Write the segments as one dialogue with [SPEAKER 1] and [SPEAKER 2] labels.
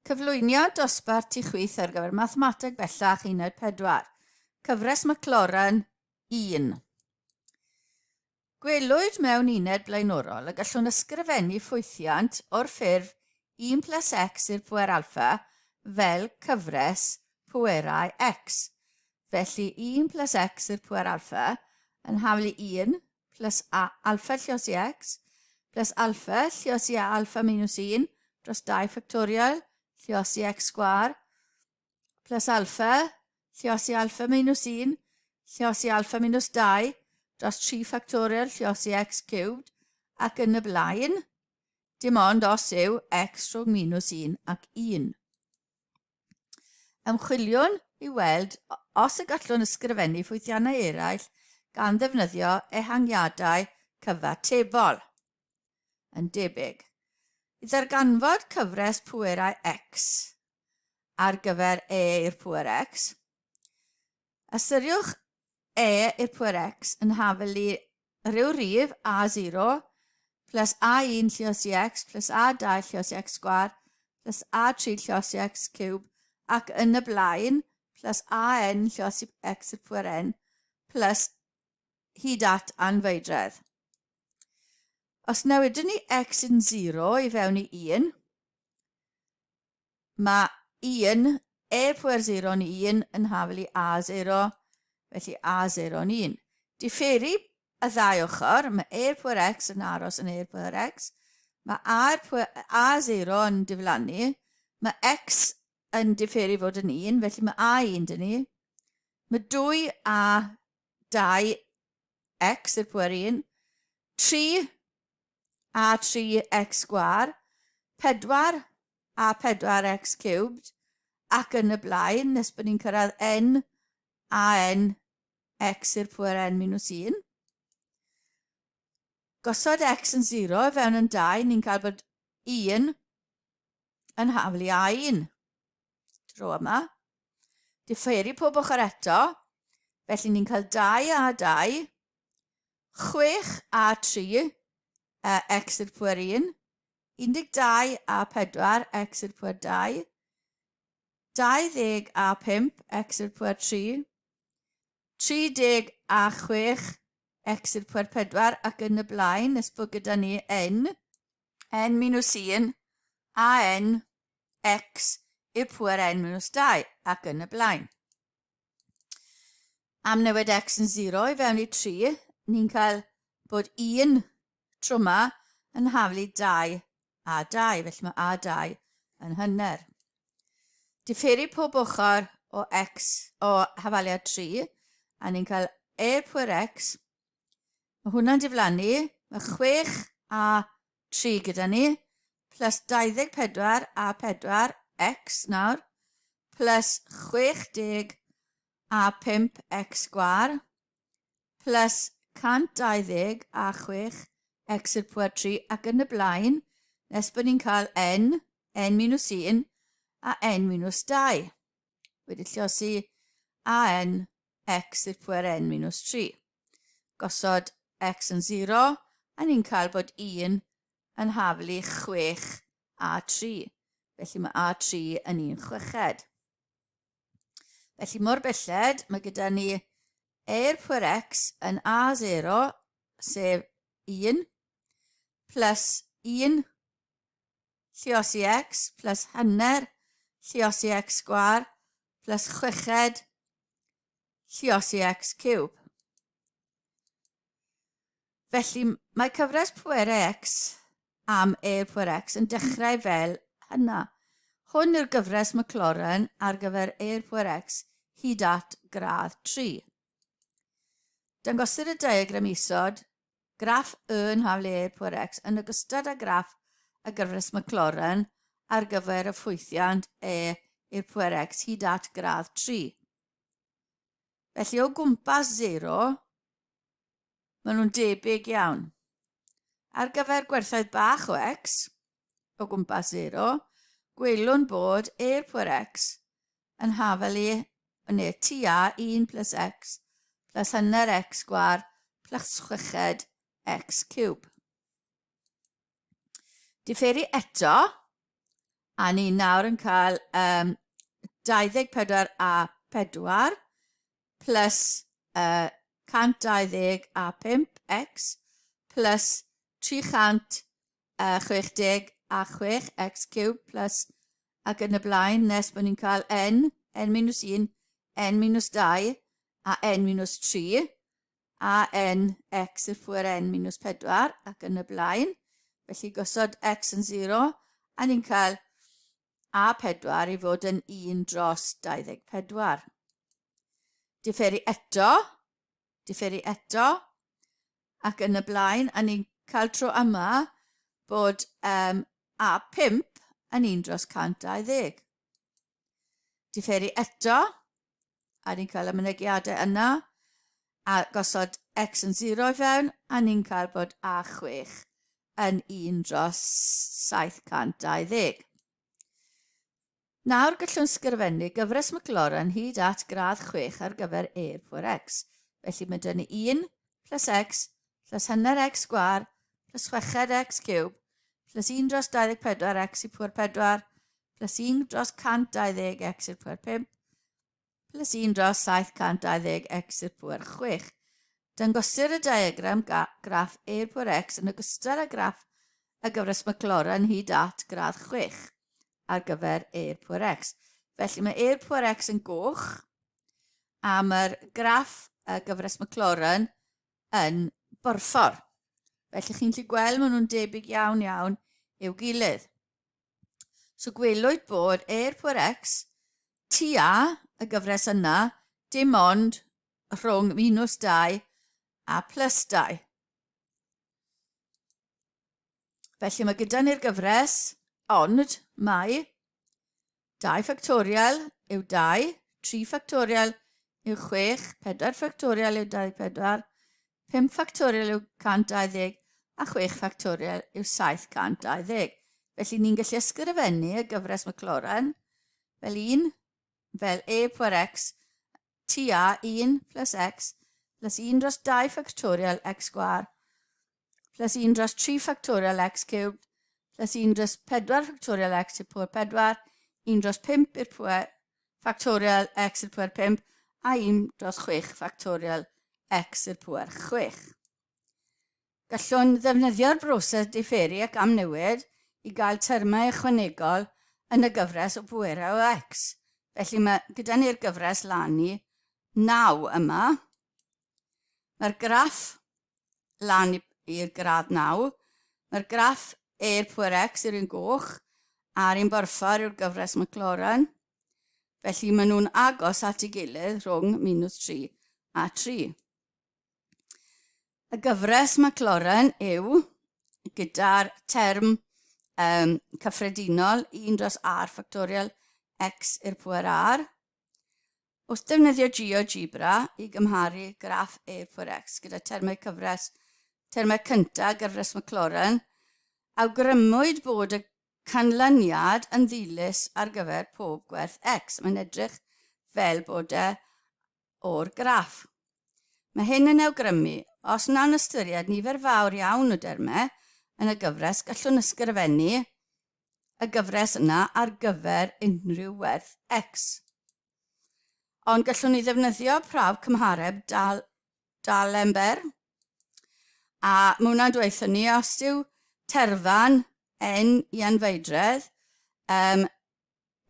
[SPEAKER 1] Cyflwyniad dosbarth tu chwith ar gyfer Mathemateg Bellach Uned 4, Cyfres Maclaurin 1. Gwelwyd mewn uned blaenorol y gallwn ysgrifennu ffwythiant o'r ffurf 1 plus x i'r pŵer alffa fel cyfres pwerau x. Felly 1 plus x i'r pŵer alffa yn haflu 1 plus a alffa lliosi x plus alffa lliosi a alffa minus 1 dros 2 ffactorial lliosi x sgwar plus alffa lliosi alffa minus 1 lliosi alffa minus 2 dros 3 ffactorial lliosi x cubed ac yn y blaen, dim ond os yw x rhwng minus 1 ac 1. Ymchwiliwn i weld os y gallwn ysgrifennu ffwythiannau eraill gan ddefnyddio ehangiadau cyfatebol. Yn debyg. I ddarganfod cyfres pwerau x ar gyfer e i'r pwer x, ystyriwch e i'r pwer x yn hafel i rhyw rif A0 plus A1 lliosi x plus A2 lliosi x sgwar plus A3 lliosi x ciwb ac yn y blaen plus AN lliosi x i'r pwer n plus hyd at anfeidredd. Os newidwn ni x yn 0 i fewn i 1, Mae 1, e pwer 0 yn 1 yn hafel i A0, felly A0 yn 1. Diferu y ddau ochr, mae e pwer x yn aros yn e pwer x, mae A pwer, A0 yn diflannu, mae x yn diferu fod yn 1, felly mae A1 dyn ni. Mae 2 a 2 x i'r pwer 1, 3 a 3x sgwâr, 4 a 4x cubed, ac yn y blaen, nes bod ni'n cyrraedd n a n x i'r pwer n minus 1. Gosod x yn 0 i fewn yn 2, ni'n cael bod 1 yn haflu a 1. Tro yma. Diferu pob ochr eto, felly ni'n cael 2 a 2, 6 a 3, x i'r pwer 1, 12 a 4, x i'r pwer 2, 20 a 5, x i'r pwer 3, 30 a 6, x i'r pwer 4, ac yn y blaen, nes bod gyda ni n, n minus 1, a n, x i'r pwer n minus 2, ac yn y blaen. Am newid x yn 0 i fewn i 3, ni'n cael bod 1 tro yma yn haflu 2 a 2, felly mae a 2 yn hynner. Diferu pob ochr o x o hafaliad 3, a ni'n cael e pwer x. Mae hwnna'n diflannu, mae 6 a 3 gyda ni, plus 24 a 4 x nawr, plus 60 a 5 x sgwar, plus 120 a 6 x i'r pwer 3 ac yn y blaen, nes bod ni'n cael n, n minus 1 a n minus 2. Wedi lliosi a n x i'r pwer n minus 3. Gosod x yn 0, a ni'n cael bod 1 yn haflu 6 a 3. Felly mae A3 yn 1 chweched. Felly mor belled, mae gyda ni e'r pwer x yn A0, sef 1, plus 1 lliosi x plus hanner lliosi x sgwar plus chweched lliosi x ciwb. Felly, mae cyfres pwerau x am e'r pwer x yn dechrau fel hynna. Hwn yw'r gyfres Maclaurin ar gyfer e'r pwer x hyd at gradd 3. Dangosir y diagram isod, graff Y yn haflu e'r pwer x yn ogystal â graff y gyfres Maclaurin ar gyfer y ffwythiant e i'r pwer x hyd at gradd 3. Felly o gwmpas 0, maen nhw'n debyg iawn. Ar gyfer gwerthoedd bach o x, o gwmpas 0, gwelwn bod e'r pwer x yn hafel i, neu tua 1 plus x plus hanner x sgwar plus chweched x ciwb. Diferu eto, A ni nawr yn cael um, 24 a 4 plus 125 x plus 366 x cube plus ac yn y blaen nes bod ni'n cael n, n minus 1, n minus 2 a n minus 3 a n x i'r pwer n minus 4 ac yn y blaen. Felly gosod x yn 0 a ni'n cael A4 i fod yn 1 dros 24. Diferu eto, diferu eto, ac yn y blaen, a ni'n cael tro yma bod um, A5 yn 1 dros 120. Diferu eto, a ni'n cael y mynegiadau yna, a gosod x yn 0 i fewn, a ni'n cael bod A6 yn 1 dros 720. Nawr gallwn sgrifennu gyfres Maclaurin hyd at gradd 6 ar gyfer e i'r pwer x. Felly mae dyn ni 1 plus x plus hanner x sgwar plus chweched x ciwb plus 1 dros 24 x i pwer 4 plus 1 dros 120 x i'r pwer 5 plus 1 dros 720 x i'r pwer 6. Dangosir y diagram graff e i'r pwer x yn ogystal â graff y gyfres Maclaurin hyd at gradd 6 ar gyfer e i'r pwer x. Felly mae e i'r pwer x yn goch a mae'r graff y gyfres Maclaurin yn borffor. Felly chi'n gallu gweld maen nhw'n debyg iawn iawn i'w gilydd. So gwelwyd bod e pwer x tua y gyfres yna dim ond rhwng minus 2 a plus 2. Felly mae gyda ni'r gyfres, ond mae 2 ffactorial yw 2, 3 ffactorial yw 6, 4 ffactorial yw 24, 5 ffactorial yw 120 a 6 ffactorial yw 720. Felly ni'n gallu ysgrifennu y gyfres Maclaurin fel 1 fel e pwer x tua 1 plus x plus 1 dros 2 ffactorial x sgwar plus 1 dros 3 ffactorial x cubed plus 1 dros 4 ffactorial x i'r pwer 4, 1 dros 5 i'r pwer ffactorial x i'r pwer 5 a 1 dros 6 ffactorial x i'r pwer 6. Gallwn ddefnyddio'r broses diferu ac amnewid i gael termau ychwanegol yn y gyfres o bwerau o x. Felly mae gyda ni'r gyfres lan i 9 yma. Mae'r graff lan i'r gradd 9. Mae'r graff e i'r pwer x yw'r un goch a'r un borffor yw'r gyfres Maclaurin. Felly maen nhw'n agos at ei gilydd rhwng minus 3 a 3. Y gyfres Maclaurin yw gyda'r term um, cyffredinol 1 dros r ffactorial x i'r pwer r. Wrth ddefnyddio GeoGebra i gymharu graff e pwer x gyda termau cyfres termau cyntaf gyfres Maclaurin, awgrymwyd bod y canlyniad yn ddilys ar gyfer pob gwerth x. Mae'n edrych fel bod e o'r graff. Mae hyn yn awgrymu, os wnawn ystyried nifer fawr iawn o dermau yn y gyfres, gallwn ysgrifennu y gyfres yna ar gyfer unrhyw werth x. Ond gallwn ni ddefnyddio prawf cymhareb dal, dalember, a mae hwnna'n dweud ni os yw terfan n i anfeidredd, um,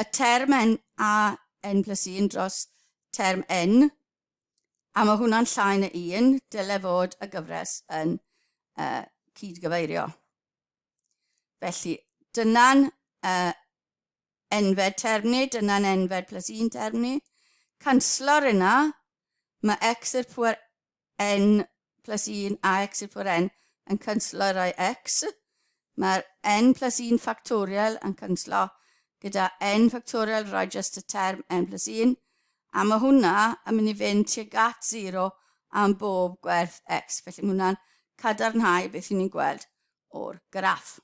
[SPEAKER 1] y term n a n plus 1 dros term n, a mae hwnna'n llai na 1, dyle fod y gyfres yn uh, cydgyfeirio. Felly, dyna'n uh, enfed term ni, dyna'n enfed plus 1 term ni. Canslo'r yna, mae x i'r pwer n plus 1 a x i'r pwer n yn canslo rai x. Mae'r n plus 1 factorial yn canslo gyda n factorial rhoi just y term n plus 1. A mae hwnna yn mynd i fynd tuag at 0 am bob gwerth x. Felly mae hwnna'n cadarnhau beth ni'n gweld o'r graff.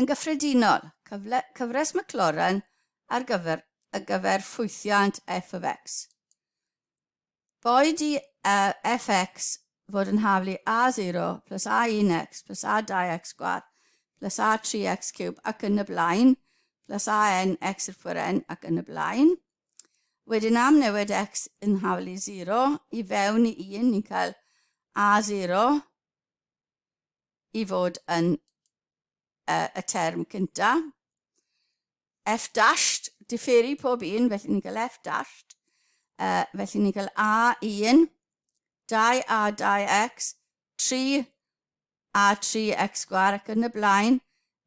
[SPEAKER 1] Yn gyffredinol, cyfle, cyfres Maclaurin ar gyfer, ar gyfer ffwythiant f of x. Boed i uh, fx fod yn haflu a0 plus a1x plus a2x sgwar plus a3x cube ac yn y blaen, plus an x i'r pwer n ac yn y blaen. Wedyn am newid x yn hafal i 0, i fewn i 1, ni'n cael a0 i fod yn y term cynta. F dashed, diferu pob un, felly ni'n cael F dashed. Felly ni'n cael A1, 2A 2X, 3 A 3X sgwar ac yn y blaen,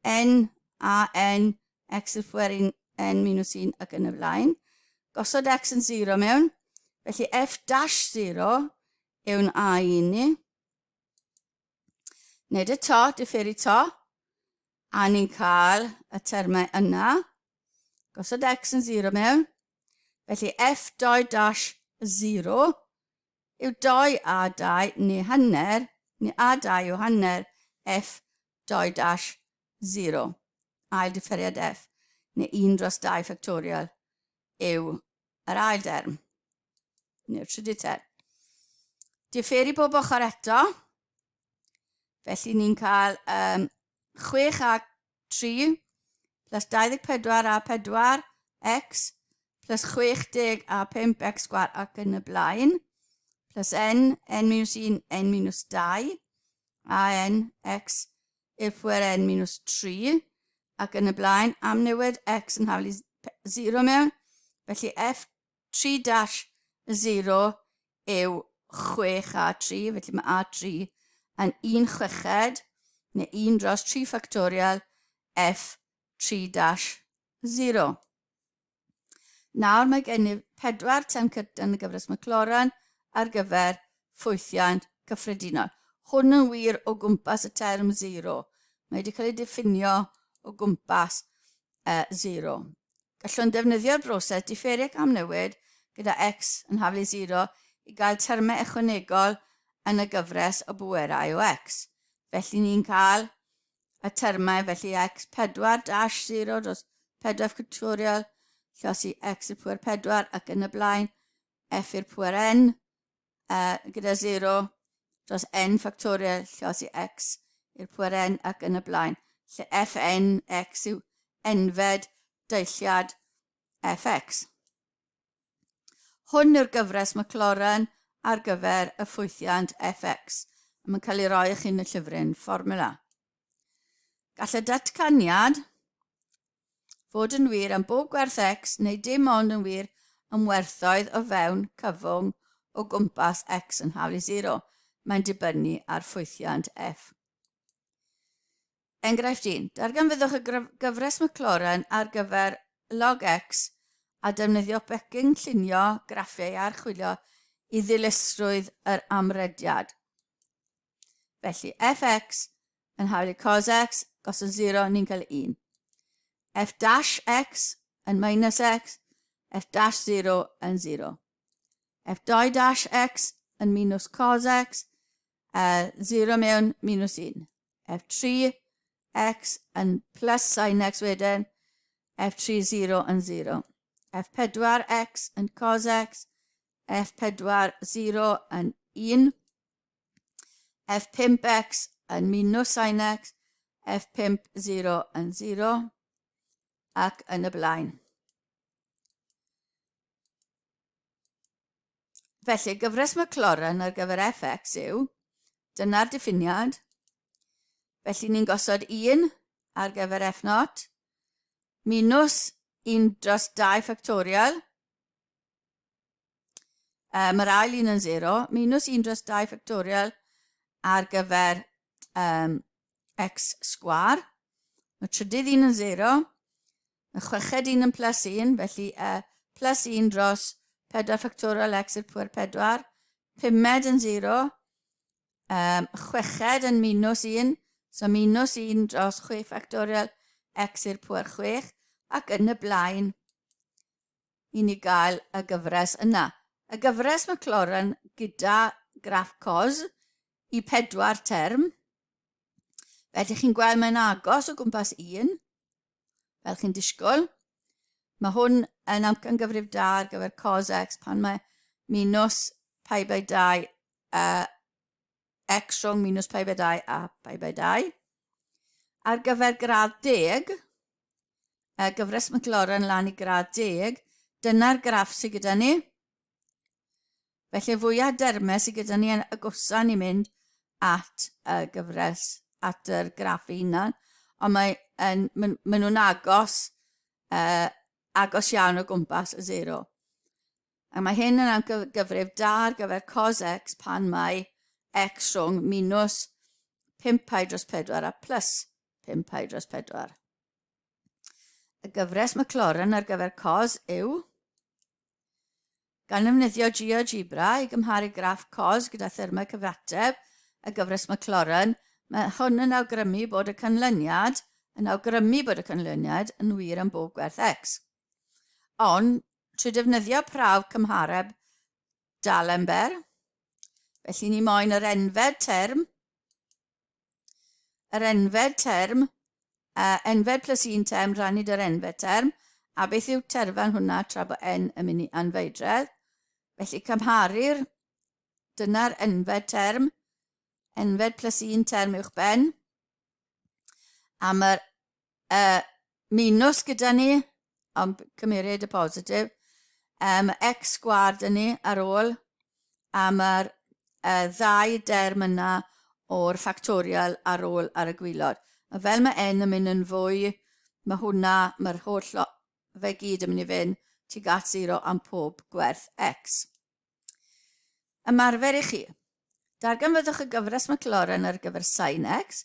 [SPEAKER 1] N A N X i'r pwer 1, N minus 1 ac yn y blaen. Gosod X yn 0 mewn, felly F dash 0 yw'n A1 ni. Nid y to, diferu to, a ni'n cael y termau yna. Gosod x yn 0 mewn. Felly f2 dash 0 yw 2 a 2 neu hanner, neu a 2 yw hanner f2 dash 0. Ail diferiad f, neu 1 dros 2 ffactorial yw yr ail derm, neu'r trydydd term. Diferu bob ochr eto. Felly ni'n cael 6 a 3 plus 24 a 4 x plus 60 a 5 x sgwar ac yn y blaen plus n, n minus 1, n minus 2 a n x i'r pwer n minus 3 ac yn y blaen am newid x yn haflu 0 mewn. Felly f3 dash 0 yw 6 a 3, felly mae a3 yn 1 chweched neu 1 dros 3 ffactorial f3 dash 0. Nawr mae gennyf pedwar term cydan y gyfres Maclaurin ar gyfer ffwythiant cyffredinol. Hwn yn wir o gwmpas y term 0. Mae wedi cael ei diffinio o gwmpas 0. Gallwn ddefnyddio'r broses diferu ac amnewid gyda x yn haflu 0 i gael termau ychwanegol yn y gyfres o bwerau o x. Felly ni'n cael y termau, felly x 4 dash 0 dros 4 ffactorial, llosi x i'r pwer 4 ac yn y blaen, f i'r pwer n gyda 0 dros n ffactorial, llosi x i'r pwer n ac yn y blaen, lle fn x yw enfed deilliad fx. Hwn yw'r gyfres Maclaurin ar gyfer y ffwythiant fx, a mae'n cael ei roi i chi yn y llyfryn fformula. Gall y datganiad fod yn wir am bob gwerth x neu dim ond yn wir am werthoedd o fewn cyfwng o gwmpas x yn haflu 0. Mae'n dibynnu ar ffwythiant f. Enghraifft 1. Darganfyddwch y gyfres Maclaurin ar gyfer log x a defnyddio becyn llunio graffiau i archwilio i ddilysrwydd yr amrediad. Felly, fx yn haflu cos x, gosod 0, ni'n cael 1. f dash x yn minus x, f dash 0 yn 0. f2 dash x yn minus cos x, 0 mewn minus 1. F3 x yn plus sin x wedyn, F3 0 yn 0. F4 x yn cos x, F4 0 yn 1. F5 x yn minus sin x, F5 0 yn 0, ac yn y blaen. Felly, gyfres Maclaurin ar gyfer fx yw, dyna'r diffiniad. Felly ni'n gosod 1 ar gyfer f0, minus 1 dros 2 ffactorial. Mae'r ail un yn 0, minus 1 dros 2 ffactorial ar gyfer x sgwar. Mae trydydd un yn 0, Mae chweched un yn plus 1, felly plus 1 dros 4 ffactorial x i'r pwer 4. Pumed yn 0. Chweched yn minus 1, so minus 1 dros 6 ffactorial x i'r pwer 6, ac yn y blaen i ni gael y gyfres yna. Y gyfres Maclaurin gyda graff cos i pedwar term. Felly chi'n gweld mae'n agos o gwmpas 1, fel chi'n disgwyl. Mae hwn yn amcangyfrif da ar gyfer cos x pan mae minus pi by 2 x rhwng minus pi by 2 a pi by 2. Ar gyfer gradd deg, y gyfres Maclaurin lan i gradd deg, dyna'r graff sydd gyda ni. Felly fwyaf dermau sydd gyda ni yn agosa ni'n mynd at y gyfres, at yr graff ei hunan, ond mae yn, maen, maen nhw'n agos, uh, agos iawn o gwmpas y zero. A mae hyn yn amgyfrif da ar gyfer cos x pan mae x rhwng minus 5 pi dros 4 a plus 5 pi dros 4. Y gyfres Maclaurin ar gyfer cos yw Gan ddefnyddio GeoGebra i gymharu graff cos gyda thermau cyfateb y gyfres Maclaurin, mae hwn yn awgrymu bod y canlyniad yn awgrymu bod y canlyniad yn wir am bob gwerth x. Ond, trwy defnyddio prawf cymhareb D'Alembert, felly ni moyn yr enfed term, yr enfed term, uh, enfed plus un term rannu dy'r enfed term, a beth yw terfan hwnna tra bod n yn mynd i anfeidredd. Felly cymharu'r, dyna'r enfed term, enfed plus un term uwch ben, a mae'r minus gyda ni, ond cymeryd y positif, x sgwâr dyn ni ar ôl, a mae'r ddau derm yna o'r ffactorial ar ôl ar y gwylod. A fel mae n yn mynd yn fwy, mae hwnna, mae'r holl fe gyd yn mynd i fynd tuag at 0 am pob gwerth x. Ymarfer i chi. Darganfyddwch y gyfres Maclaurin ar gyfer sin x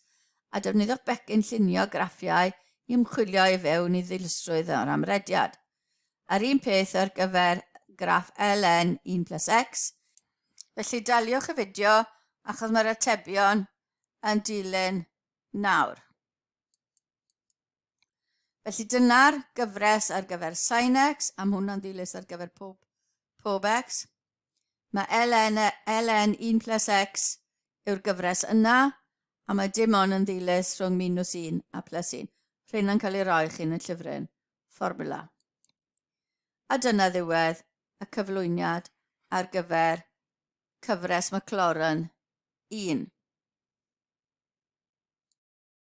[SPEAKER 1] a defnyddiwch becyn llunio graffiau i ymchwilio i fewn i ddilysrwydd yr amrediad. A'r un peth ar gyfer graff ln 1 plus x. Felly daliwch y fideo achos mae'r atebion yn dilyn nawr. Felly dyna'r gyfres ar gyfer sin x, a mae hwnna'n ddilys ar gyfer pob, pob x. Mae ln, ln 1 plus x yw'r gyfres yna, a mae dim ond yn ddilys rhwng minus 1 a plus 1. Rheina'n cael ei roi chi yn y llyfryn fformula. A dyna ddiwedd y cyflwyniad ar gyfer cyfres Maclaurin 1.